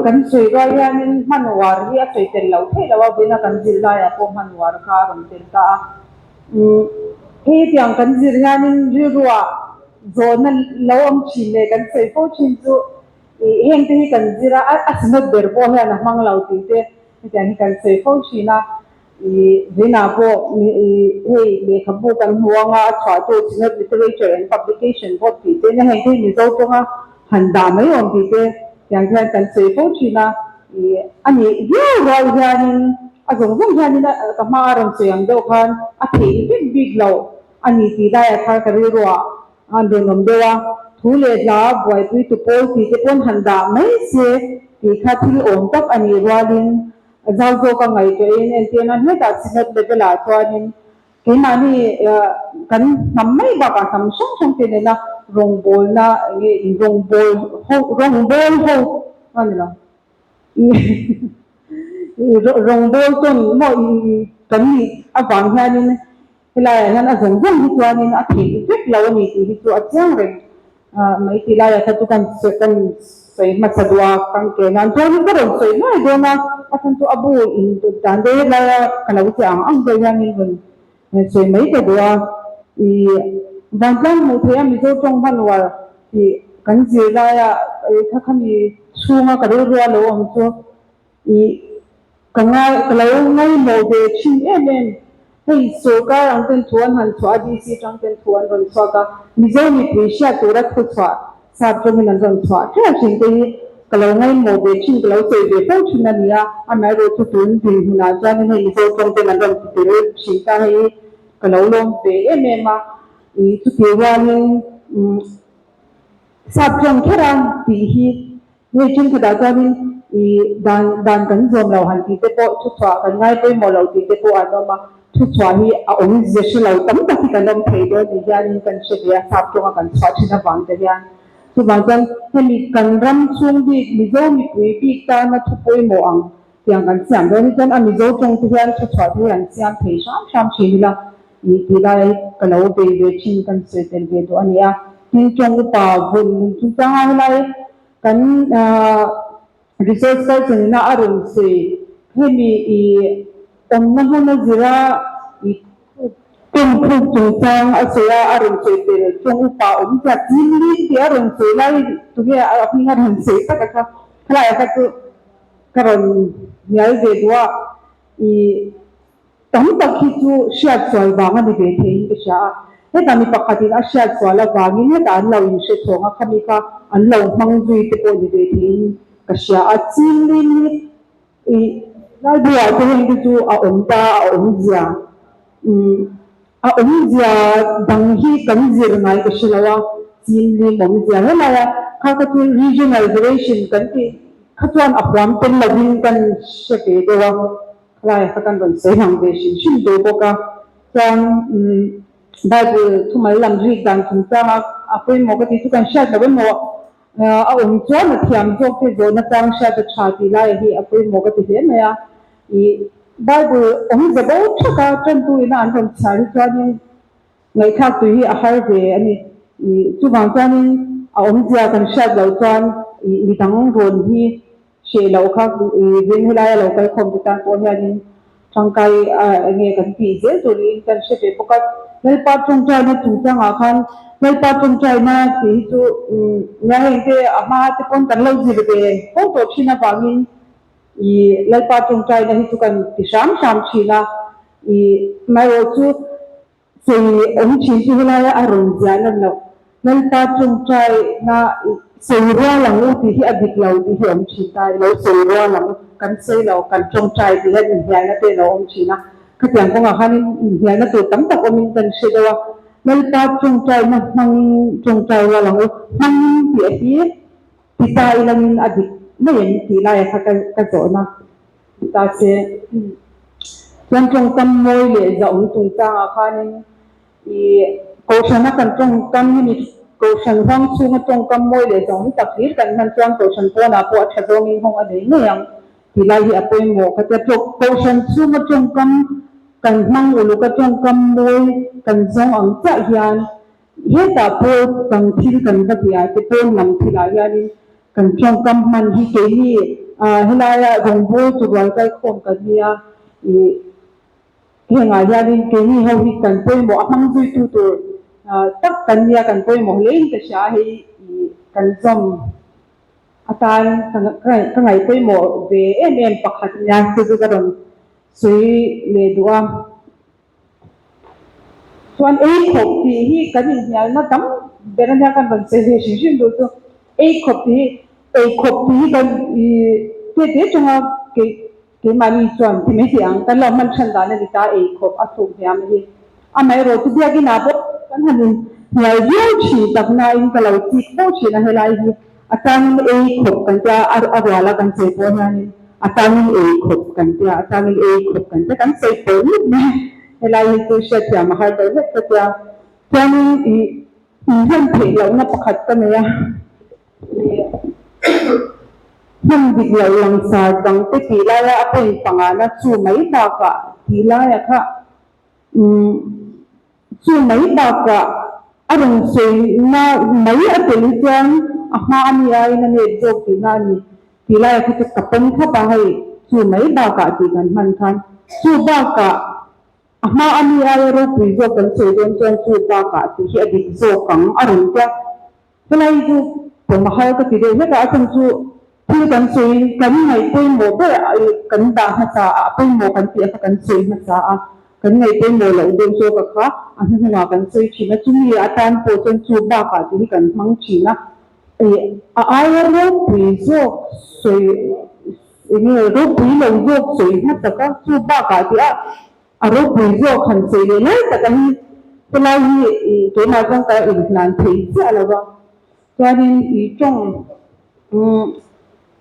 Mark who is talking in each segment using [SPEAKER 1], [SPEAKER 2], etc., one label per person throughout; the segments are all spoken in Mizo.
[SPEAKER 1] Kan sawi rual hianin hman uar hi a sawi tel loh theih loh a, vawiina kan zir laiah pawh hman uar kha a rawn tel ta a. Hei tiang kan zir hianin rilruah zawhna lo awm thin leh kan sawi fo thin chu heng te hi kan zir a, a synod ber pawh hian a hmang lo tih te hetiang hi kan sawi fo thin a. I Vena pawh hei lehkhabu kan hmu anga a chhuahtu Synod Literature and Publication Board tih te nia heng te hi Mizo tawnga han dah mai awm tih te tiang hian kan sawi fo thin a. I a nih viau rual hianin a zawng zawng hianin ka hma a rawn sawi ang deuh khan a theih vek bik loh a ni tih laiah khan ka rilruah an rawn awm deuh a. Thu leh hla buaipui tu pawl tih te pawn han dah mai se tih kha thil awm tak a nih rualin A zau zawk a ngaihtuahin entir nan hetah Synod level ah chuanin keimahni kan hnam mai bakah hnam hrang hrang te nena rawngbawlna enge in rawngbâwl ho rawngbâwl ho a ni lo rawngbâwl tawn maw kan nih avang hianin Helaiah hian a zawng zawng hi chuanin a theih vek lo a ni tih hi chu a chiang reng mai tih laiah kha chu kan kan sawi hmasa duh a, kan ke nan chuanin ka rawn sawi nuai dawn a, a chhan chu a bu in dan deuh helaia ka lo che ang ang deuh hianin rawn sawi mai ta duh a. Ih vantlang hmuh theih a Mizo tawng hmanrual tih kan zir laia kha khami chhunga ka rilru a lo awm chu Ih, ka ngai, ka lo ngaimawh ve thin em em. Hei sorkar ang ten thu an han chhuah a, DC tang ten thu an rawn chhuak a, Mizo mipui hriat tura thu chhuah sap tawngin an rawn chhuah ṭhiah thin te hi ka lo ngaimawh ve thin, ka lo sawi ve fo thin a ni a. Amaherawhchu chu tun dinhmunah chuanin hei Mizo tawng ten an rawn ti tel thin ta hei hi ka lo lawm ve em em a. Ih, chutih rualin umm sap tawng kher a tih hi Hei thenkhatah chuanin i dan dan kan zawm lo han tih te pawh thuchhuah kan ngai pawimawh lo tih te pawh an awm a, thuchhuah hi a awmzia hre lo tam tak hi kan awm thei dawn ni hianin kan hre ve a, sap tawnga kan chhuah thin avang te hian. Chuvang chuan hemi kan ram chhung bik Mizo mipui bik tana thu pawimawh ang tiang kan siam dawn hi chuan a Mizo tawng te hian thuchhuah te hi an siam thei hram hram thin ila i tih lai ka lo bei ve thin kan sawi tel ve duh a ni a. Tin tawng upa vawn lung chungchanga helai Kan resource person ina a rawn sawi hemi i awmna hmun a zira i tawng khuk chungchang a sawi a, a rawn sawi tel tawng upa awm zat zingling tih a rawn sawi lai tunge a hming a rawn sawi tak a kha khalaiah kha chu ka rawn hnial ve duh a i Tam tak hi chu hriatsual vang a ni ve theiin ka hria a, hetah mi pakhatin a hriatsual avangin hetah an lo inhre chhawng a, khami kha an lo hmang zui te pawh ni ve theiin ka hria a. Chinglim hi ih Lalbuah te heng te chu a awm ta a awmzia umm a awmzia dang hi kan zir ngai ka hre lo a, chinglim awmzia helaia kha kha chu regional variation kan tih kha chuan a huam tel lovin kan hre ve deuh a. Khalai kha kan rawn sawi lang ve hrim hrim duh bawk a, chuan Bible thumal lam rik dan chungchanga a pawimawh ka tih chu kan hriat loh emaw a awm chuan a thiam zawk te zawhna chang hriat a tha tih laia hi a pawimawh ka ti hle mai a. Ih Bible awmze bo thaka tantu ina an rawn chhiar hi chuanin ngaihthlak tui hi a har ve a ni. Ih chuvang chuanin a awmzia kan hriat loh chuan ih midang rawn hi Hreh loh kha veng helaia lo kal khawm te tan pawh hianin tangkai eng nge kan tih zel tur niin kan hre ve bawk a. Lalpa tawngtaina chungchangah khan Lalpa tawngtaina tih hi chu nia heng te a hma te pawn kan lo zir ve fo tawh thin avangin ih Lalpa tawngtaina hi chu kan ti hram hram thin a. Ih amaherawh chu Sawi awm thin chu helaia a rawn ziah lan loh. Lalpa tawngtaina sawi rual ang u tih hi a dik lo tih hi awm thin ta. I lo sawi rual ang u, kan sawi lo, kan tawngtai tih hian inhnialna te a lo awm thin a. Khatiang kawngah khan inhnialna tur tam tak awmin kan hre deuh a. Lalpa tawngtaina hmangin tawngtai rual ang u, hmangin tih a hi ti ta ilangin a dik mai em tih laia kha ka zawhna. Ta che. Chuan tawngkam mawi leh zahawm chungchangah khanin i Kohhrana kan tawngkam hi mi Kohhran huang chhunga tawngkam mawi leh zahawm tak hlir kan hman chuan Kohhran pawnah pawh a tha zawngin hawng a nei ngei ang tih lai hi a pawimawh ka tia. Kohhran chhunga tawngkam kan hmang uluka tawngkam mawi kan zawng ang chiah hian hetah pawh kan thil kan va tihah te pawn lam thilah hianin kan tawngkam hman hi keini. Helaia rawngbâwl tu rual kal khawm kan nia ih hengah hianin keini ho hi kan pawimawh a hmang zuitu tur tak kan nia kan pawimawh hlein ka hria a hei ih kan zawm atan ka ngaih pawimawh ve em em pakhat nia chu chu ka rawn sawi leh duh a. Chuan ei khawp tih hi kan inhnialna tam ber ania kan rawn sawi ve hrim hrim duh chu ei khawp tih hi ei khawp tih hi kan ih te te chunga kei keimahni chuan ti mai thei ang kan lo hman than dan a ni ta ei khawp a thluk hniam hi amaherawh chu biakinah pawh kan han inhnial viau thin tak nain ka lo chik fo thin a helai hi A changin ei khawp kan tia, a ruala kan sawi pawh hianin a changin ei khawp kan tia, a changin ei khawp kan tia, kan sawi pawh lut mai. Helai hi chu hriatthiam a har deuh hlek ka tia. Chuanin ih inhlan theih lohna pakhat ka nei a, ih hman dik loh langsar dangte tih laia a point pangana chu mai bakah tih laia kha umm Chu mai bakah a rawn sawina mai a tel hi chuan a hma a mi aiin a net zawk tihna a ni. Tih laia kha chu ka pawm thlap a, hei chu mai bakah tih kan hman khan chu bakah a hma a mi aia ropui zawk kan sawi dawn chuan chu bakah tih hi a dik zawk ang a rawn tia. Helai hi chu pawm a har ka ti deuh hlek a, a chhan chu thil kan sawi kan ngaih pawimawh ber kan dah hmasa a, a pawimawh kan tih a kha kan sawi hmasa a, kan ngaih pawimawh loh deuh zawk a kha a hnuhnungah kan sawi thin a, chumi atan pawh chuan chu bakah tih hi kan hmang thin a, ih a aia ropui zawk sawi eng nge ropui lo zawk sawi hmasa kha chu bakah tih a A ropui zawk han sawi leh lai tak a hi helai hi ih keimah chuan ka inhlan thei chiah lo va, chuanin ih tawng umm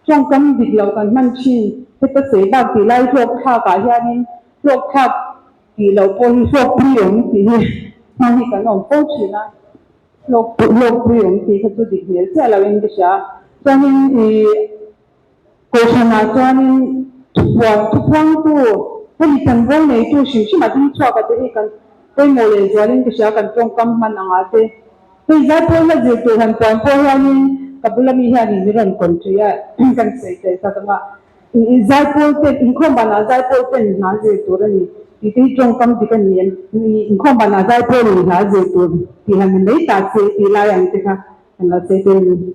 [SPEAKER 1] tawngkam dik lo kan hman thin heta sawi bak tih lai hlawk thlak ah hianin hlawk thlak tih loh pawh hi hlawk pui awm tih hi hmang hi kan awm fo thin a, hlawk hlawk pui awm tih kha chu dik hmel chiah lo in ka hria, chuanin ih. Kohhranah chuanin thupuan thuphuangtu hemi chanvo neitu hrim hrim a ding chhuak a te hi kan pawimawh leh zualin ka hria kan tawngkam hman angah te. Hei zai pawh hla zir tur han puan pawh hianin ka bula mi hianin min rawn kawn ṭih a kan sawi tel tak anga i zaipawl ten inkhawm banah zaipawl ten hna zir tur a ni tih te hi tawngkam dik a ni em inkhawm banah zaipawlin hna zir tur tih han ni mai ta se tih lai ang te kha kan lo sawi tel a ni.